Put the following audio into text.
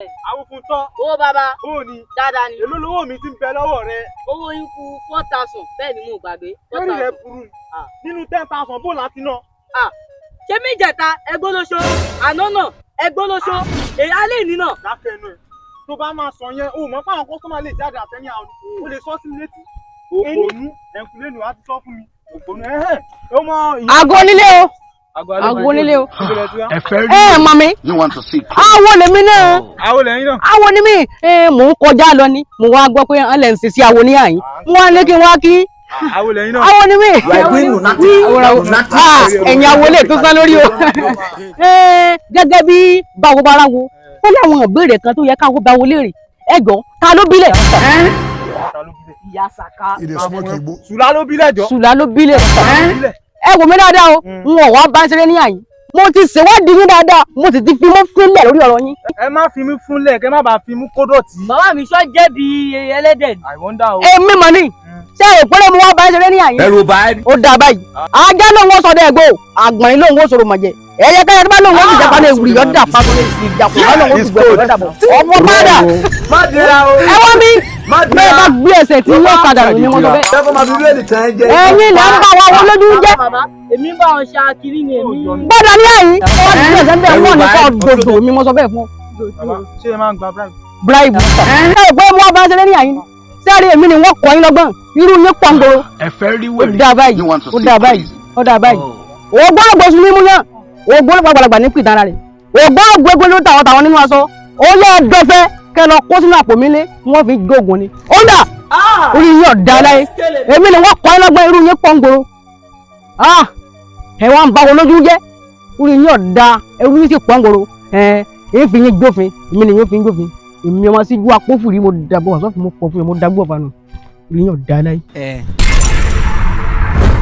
Awófuntọ́. Owó bàbá. Ó ní. Dáadáa ni. Èló lówó mi ti ń bẹ lọ́wọ́ rẹ? Owó yín kù 4,000, bẹ́ẹ̀ ni mo gbàgbé. Lórí rẹ burú nínú 10,000 bó láti ná. Ṣé mi jẹ̀ta ẹgbólóṣó àná náà ẹgbólóṣó èyí alẹ́ ìní náà. Dákẹ́ ẹnu ẹ̀, tó bá máa sọ yẹn o mọ̀ pé àwọn customer lè jáde àtẹ́yìn àwọn, o lè sọ sí mi létí. Òpònú ẹ̀kúlé ni wàá ti sọ fún mi, òpònú ẹ̀hẹ́n ó mọ. Àgọ́ onílé o, àgọ́ onílé o. Ẹ fẹ́ rí. Ẹ mọ̀ mi. You want to see Awo lèmi náà. Àwọn lẹ́yìn náà. Awo ni mí. Mò ń kọjá lọ ni mo wá gbọ́ pé ẹ lẹ̀ ń ṣe sí awo ní àyín, mo wá ní kí n wá kí. Àwọn lẹ́yìn náà. Awo ni mí. You are doing nothing. Ah, ẹ̀yin awo lè tó sán lórí o. Gẹ́gẹ́ bí báwo bára wo, ó láwọn ìbéèrè kan tó yẹ káwọ́ báwo léèrè. Ẹ gbọ́, ta ló bílẹ̀? Ta ló bílẹ̀? Ìyá Sàká. He dey smoke igbo. Sùlá ló bílẹ̀ jọ. Sùlá ló bílẹ̀. Ẹ wò mí dáadáa o, n ò wá bá ń ṣeré ní àyín. Mo ti ṣèwádìí yín dáadáa, mo sì ti fi mọ́ fílẹ̀ lórí ọ̀rọ̀ yín. Ẹ má fi mí fúnlẹ̀, kẹ́ má bàa fi mú kó dọ̀tí. Bàbá mi sọ jẹ̀bi ẹlẹ́dẹ̀ ni. I wonder o. Èmi mọ̀ ni, ṣé ìpínlẹ̀ mo wá bá ń ṣeré ní àyín? Ẹ̀rù bá ẹ. Ó dáa báyìí. Ajá lòun ó sọdẹ ẹgbó, àgbọ̀nrín lòun ó sọ̀rọ̀ mọ̀jẹ̀, ẹyẹ kẹyẹ tó bá lòun ó sì jàpá ní ewì yọ̀dà papọ̀, ìjàpọ̀ bá lòun ó sì gbẹ̀rẹ̀ yọ̀dà bọ̀ ọmọ padà. Má dira o. Ẹ wọ́n mi Má bẹ́ẹ̀ dira. bá gbé ẹsẹ̀ tí yóò padà rò ní wọn sọ bẹ́ẹ̀. Ṣé kó máa fi bíléèdì tán ẹ jẹ? Ẹ̀yin lẹ́ ń bá wa wọ lójú jẹ́. Bàbá, èmi bá wọn ṣe akiri ni èmi. Gbọ́dọ̀ ní àyín wọ́n ti gbé ẹsẹ̀ ń bẹ̀ wọ́n ní kọ́ dòdò mi, mo sọ bẹ́ẹ̀ fún ọ. Bàbá, ṣé ẹ máa ń gba bribe? Bribe ẹ ò pé mo wá bá ń ṣeré ní àyín. Sẹ́ẹ̀rì, èmi ni wọ́n kọ́ yín lọ́gbọ̀n, irú yín pọ̀ngbòrò. Ẹ fẹ́ rí You wèrè. Ó dáa báyìí, want to ó see dáa báyìí, crazy. ó dáa báyìí. Ògbólógbò sùn mímú náà, ògbólógbò àgbàlagbà ní pìtàn rẹ̀, ògbólógbò egbò ló tàwọn tàwọn nínú aṣọ. Ó yẹ ẹdọfẹ kẹ lọ kó sínú àpò mi lé, wọn fi gbóògùn ni. Ó dà, orí yín ọ̀dà láyé. Èmi ni wọ́n kọ́ ẹ lọ́gbọ́n, irú yín pọ̀ngbòrò. Ẹ wá ń bá wọn lójú jẹ́, orí yín ọ̀dà, irú yín sì pọ̀ngbòrò. Ẹ ẹ fi yín jófin, èmi ni yín fi yín jófin. Èmi ọmọ síjú apófùrí, mo dàgbọ́ ọ̀sọ́fún, mo pọ̀ fún mi, mo dàgbọ́ ọ̀fà nù. Orí yín ọ̀dà láyé. Ẹ.